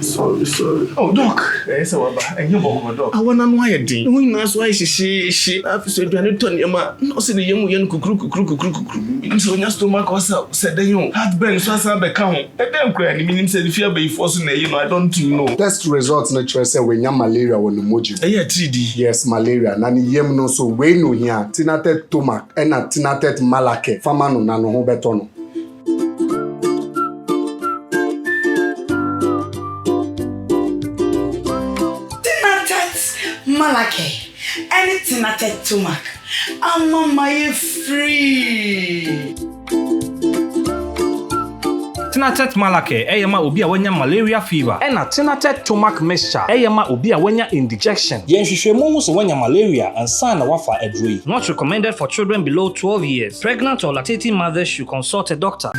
Sorry sorry. Oh doc, ɛyɛ sɛ waba. Ɛnyɛ bɔkɔɔ doc. Awɔ no ano ayɛ den. Ne ho nyinaa so ayɛ hyehyeehye. Na afei so aduane tɔ nneɛma a, na ɔsɛ ne yam yɛ no kukuru kukuru kukuru kukuru. Menim sɛ ɔnya stomach ulcer o, sɛ dɛn o. Heartburn nso asan abɛka ho. Ɛdɛn koraa ni? Menim sɛ ne fie abayifoɔ so na ɛyi no, I don't know. Test result no kyerɛ sɛ wanya malaria wɔ ne mogya mu. Ɛyɛ atiridii. Yes, malaria. Na ne yam no nso, wei na ohia, Tinatet Tomac ɛna Tinatet Malake fa ma no na ne ho bɛtɔ no. Tinatet Malake ɛne Tinatet Tomac ama mayɛ free. Tinatet Malake yɛ ma obi a wanya malaria fever. Ɛna Tinatet Tomac Mixture yɛ ma obi a wanya indigestion. Yɛ nhwehwɛmu hu sɛ woanya malaria ansa na woafa aduro yi. Not recommended for children below 12 years. Pregnant or lactating mothers should consult a doctor.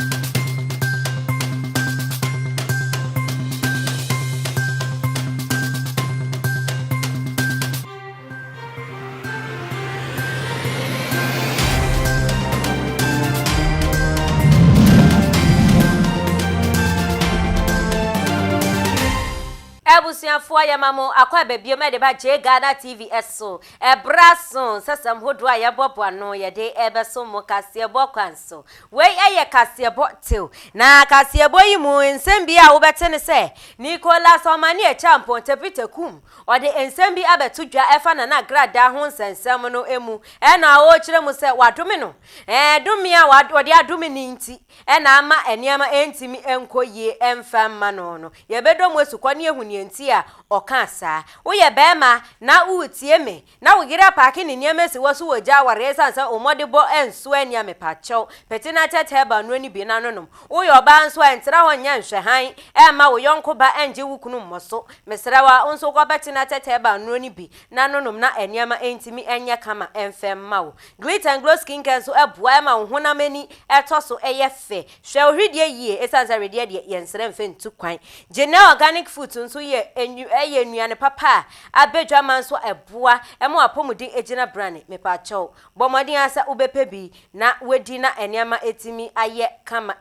Abusuafoɔ yɛma mo akɔ aba biom de ba Jay Ghana TV so. Ɛberɛ aso sɛ sɛm hodoɔ a yɛboaboa ano yɛde rebɛsom mo kaseɛbɔ kwan so. Wei yɛ kaseɛbɔ tew. Na kaseɛbɔ yi mu nsɛm bi a wobɛte ne sɛ, Nicholas Omane Acheampong Tepite Kum Ɔde nsɛm bi abɛto dwa ɛfa Nana Agradaa ho nsɛnsɛm no mu ɛna ɔrekyerɛ mu sɛ wadome no. Ɛɛ dome a ɔde adome no nti na ama nneɛma ntumi nkɔ yie mfa mma no no. Yɛbɛdɔ mu asukɔ na yɛahu nea nti a ɔkaa saa. Woyɛ barima na woretie me na wo yere apaake ne nneɛma asi hɔ so wɔ gya awareɛ ɛsiane sɛ wo mmɔdebɔ nso anni a mepakyɛw pete na tɛt herbal nnuro no bi na nonom. Woyɛ ɔbaa nso a ntra hɔ nyɛ nhwɛhan mma wo yɔnko ba nngye wo kunu mmɔ so. Mesrɛ wo a, wo nso kɔbɛte na tɛtɛ ba nnuro no bi na nonom na nneɛma ntumi nyɛ kama mfɛ mma wo. Glitter and Glow Skincare nso boa ma wo honam ani tɔ so yɛ fɛ. Hwɛ wo hwedeɛ yie ɛsiane sɛ wedeɛ deɛ yɛnsrɛ mfɛ ntu kwan. Genel Organic Foods nso yɛ yɛ nnuane papa a abɛdwa ma nso ɛboa ma w'apɔmuden gyina brane. Mepakyɛw, bɔ mmɔden ara sɛ wobɛpɛ bi na wadi na nneɛma atumi ayɛ kama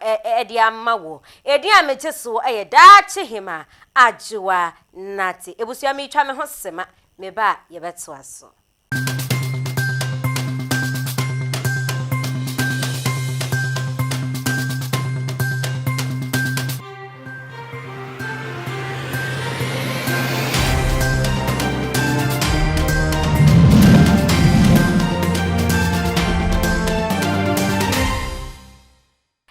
de ama wo. Edin a megye soɔ yɛ Daakye Hema Adwoa Nartey. Abusua meretwa me ho sema, meba a yɛbɛtoa so.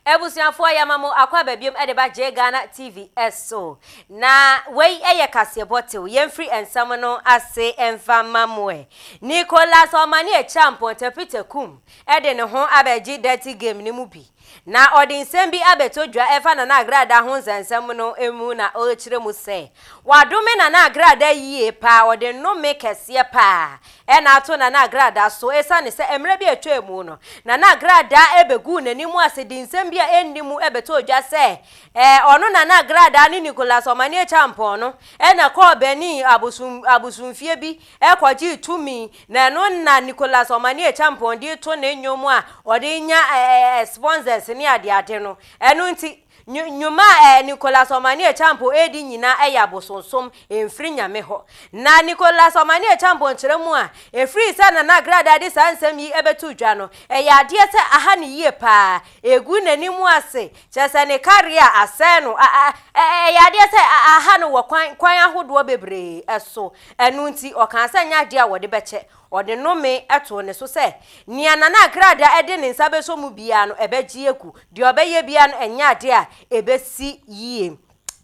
Abusuafoɔ yɛma mo akwaaba biom de ba Jay Ghana TV so. Na wei yɛ kaseɛbɔ tew. Yɛmfiri nsɛm no ase mfa mma mo ɛ. Nicholas Omane Acheampong Tapita Kum de ne ho abɛgye Dirty Game no mu bi. Na ɔde nsɛm bi abɛtɔ dwa ɛfa Nana Agrada ho nsɛnsɛm no mu na ɔrekyerɛ mu sɛ, Wadome Nana Agrada yie paa, ɔde nnome kɛseɛ paa na ato Nana Agrada so ɛsiane sɛ mmerɛ bi a ɛtwaa mu no, Nana Agrada bɛguu n'anim ase de nsɛm bi a ɛnni mu bɛtɔɔ dwa sɛ ɔno Nana Agrada ne Nicholas Omane Acheampong no na ɛkɔɔ Benin abosomfie bi kɔgyee tumi, na ɛno na Nicholas Omane Acheampong de reto ne nnwom a ɔde nya sponsors ne adeade no. Ɛno nti, nnwuma a Nicholas Omane Acheampong redi nyinaa yɛ abosonsom, ɛmfiri Nyame hɔ. Na Nicholas Omane Acheampong kyerɛ mu a, ɛfiri sɛ Nana Agradaa de saa nsɛm yi bɛtoo dwa no, ɛyɛ adeɛ sɛ aha no yie paa, ɛgu n'anim ase, Kyerɛ sɛ ne career asɛe no. Ɛyɛ adeɛ sɛ aha no wɔ kwan kwan ahodoɔ bebree so. Ɛno nti ɔkaa sɛ nyɛ adeɛ a wɔde bɛkyɛ. Ɔde nnome too ne so sɛ nea Nana Agradaa de ne nsa bɛsɔ mu biara no ɛbɛgye agu. Deɛ ɔbɛyɛ biara no ɛnyɛ adeɛ a ɛbɛsi yie.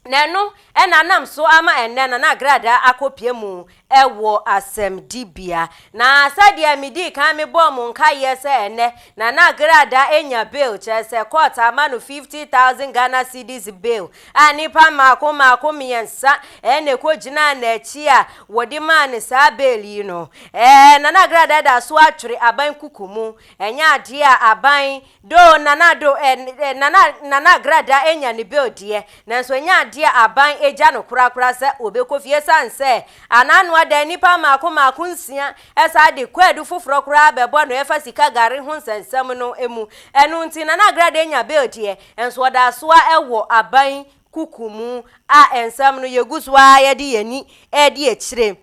Na ɛno na anam so ama ɛnnɛ Nana Agradaa akɔpue mu wɔ asɛmdibea. Na sɛdeɛ medii kan mebɔɔ mo nkaeɛ sɛ ɛnnɛ Nana Agradaa anya bail, kyerɛ sɛ court ama no 50,000 Ghana cedis bail a nnipa mmaako mmaako mmiɛnsa na ɛkɔgyinaa n'akyi a wɔde maa no saa bail yi no, Nana Agradaa da so atwere aban kuku mu. Ɛnyɛ adeɛ a aban Though Nana Addo eh, Nana, Nana Agrada anya ne bail deɛ, nanso ɛnyɛ adeɛ a aban agya no korakora sɛ ɔbɛkɔ fie ɛsiane sɛ anaano ada nnipa mmaako mmaako nsia saa de kwaadu foforɔ koraa bɛbɔ no ɛfa sika gari ho nsɛnsɛm no mu. Ɛno nti Nana Agrada anya bail deɛ, nso ɔda so ara wɔ aban. kuku mu a nsɛm no yɛgu so ara yɛde yɛn ani redi akyire.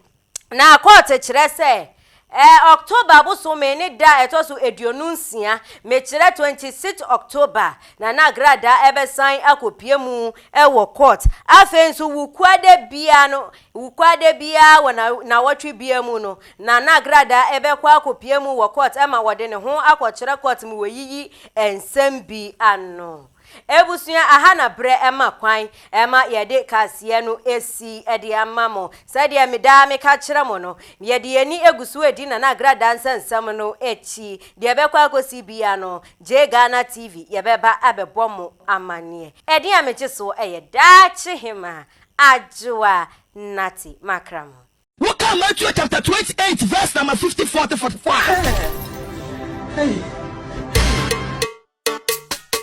Na kɔɔte kyerɛ sɛ October bosome ne da a ɛtɔ so 26, mekyerɛ 26 October, Nana Agradaa ɛbɛsan akɔpue mu wɔ court. Afei nso Wukuada biara no, Wukuada biara wɔ nawɔtwe biara mu no, Nana Agradaa ɛbɛkɔ akɔpue mu wɔ court ma wɔde ne ho akɔkyerɛ court ma wɔayiyi nsɛm bi ano. Abusua, aha na berɛ ma kwan ma yɛde kaseɛ no si de ama mo. Sɛdeɛ me daa meka kyerɛ mo no, yɛde yɛn ani gu so redi Nana Agradaa nsɛnsɛm no akyi. Deɛ ɛbɛkɔ akɔsi biara no, Jay Ghana TV yɛbɛba abɛbɔ mo amaneɛ. Ɛdin a megye soɔ yɛ Daakye Hemaa Adwoa Natty Makramo. Woka Matthew chapter 28 verse number 54 to 44 a.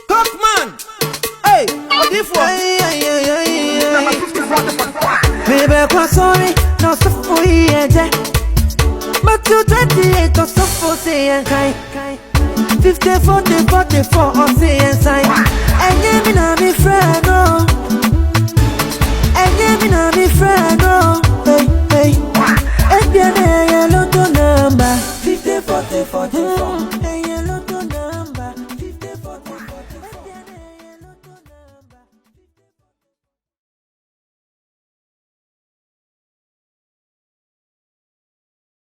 Cockman, hey, Odifo. Maybe kwa sorry, no so for yeje. Matthew 28 or so for say and kai. 50, 40, 44 or say and sign. And yeah, me na me friend, no. And yeah, me na me friend, no.